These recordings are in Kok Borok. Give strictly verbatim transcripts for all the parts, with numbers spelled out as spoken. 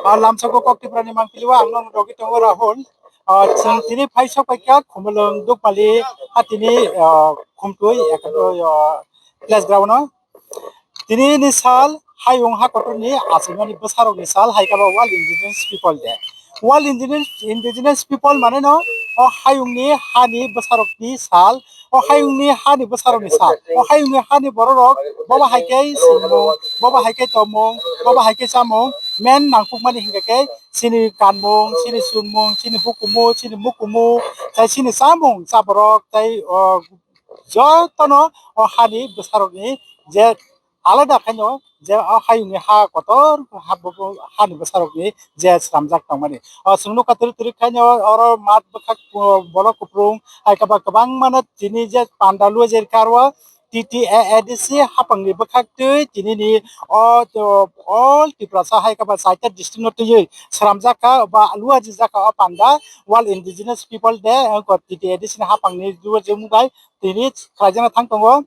Ah, lamsoko kok Tiprani mangpili o ang nono rogwi tongo Rahul. Ah, chwng tini phai sok paikha Khumulwng Dukpali hatini, ah, Khumtwi ekadoi, ah, place ground o. Tini ni sal hayung ha kotorni achaimani bwsarokni sal hai khe bo World Indigenous People Day. World Indigenous, Indigenous People mane no o hayungni hani bwsarokni sal, o hayungni hani bwsarokni sal, o hayungni hani bororok bobo hai khe swngmung, bobo hai khe tongmung, bobo hai khe chamung, men nangkukmani hinkhe khe chini kanmung, chini chumung, chini hukumu, chini mukumu, tei chini chamung chaborok, tei, o, jotono o hani bwsarokni je alada khaino je o hayungni ha kotor ha bo-, bo-, hani bwsarokni je swnamjak tongmani. O chwng nukha twrwk twrwk khaino oro mat bwkhak, o, bolok kuphrung hai khe ba kwbangmano tini je panda lua je rwkha aro T T A A D C hapangni bwkhaktwi tinini o, o, all Tiprasa hai khe ba chaita district no twiwi swnamjak kha ba luajijak kha o panda World Indigenous People Day, o, T T A A D C ni hapangni luajak mung bai tini khlaijakna thang tongo.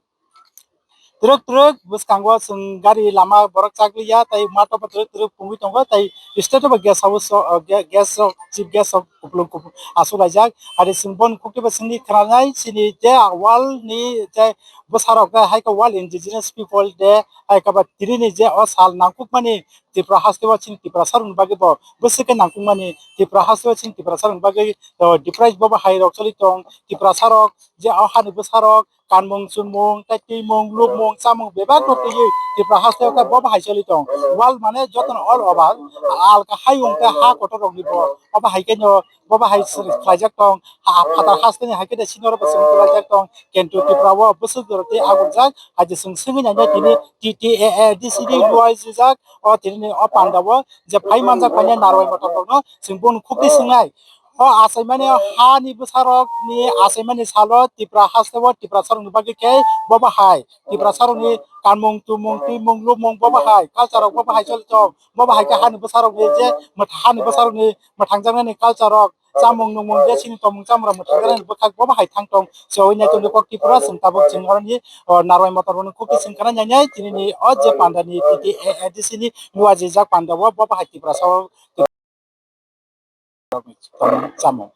Twrwk twrwk bwskango chwng gari lama borok chakliya, tei mato bo twrwk twrwk pungwi tongo, tei state o bo guest house o, o, ge-, guest rok, chief guest rok kupulung kupulung aswk laijak. Ari chwng boni khukti bo chwngni khwnanai, chini je world ni je bwsarok, hai khe World Indigenous People Day, hai khe ba tini ni je o sal nangkukmani Tripura haste o chini Tiprasa rokni bagwi bo bwswk khe nangkukmani Tripura haste o chini Tiprasa rokni bagwi, o, deprive bo bo hai rok choli tong, Tiprasa rok je o hani bwsarok kanmung chumung, tei twimung, lubmung, chamung bebak no twiwi Tripura haste o khe bo bahai choli tong. World mane jotono all over, alka hayung tei ha kotor rokni bo, bo bahai khe no, bo bahai khlaijak tong. Ha, phatar haste ni hai khe de senior bo chwng khlaijak tong. Kintu Tripura o bwswk jora tei agungjak, hai je chwng swngwi naina tini T T A A D C ni luai swijak, o tini ni o panda o je phai manjak phai nai narwai motom rok no chwng bono khukti swngnai. O achaimani o hani bwsarokni achaimani salo Tripura haste o Tiprasarokni bagwi khe bo bahai. Tiprasarokni kanmung, tumung, twimung, lubmung bo bahai. Culture rok bo bahai choli tong. Bo bahai khe hani bwsarokni je mwth-, hani bwsarokni mwthangjaknani culture rok, chamung nungmung je chini tongmung chamung rok mwthangjaknani bwkhak bo bahai thang tong. Chowui nai tongdi kok Tripura chwng tabuk chwng oroni, o, narwai motor rokno khukti chwng khana nai nai tini ni o je panda ni T T A A D C ni luajijak panda o bo bahai Tiprasa o chamung.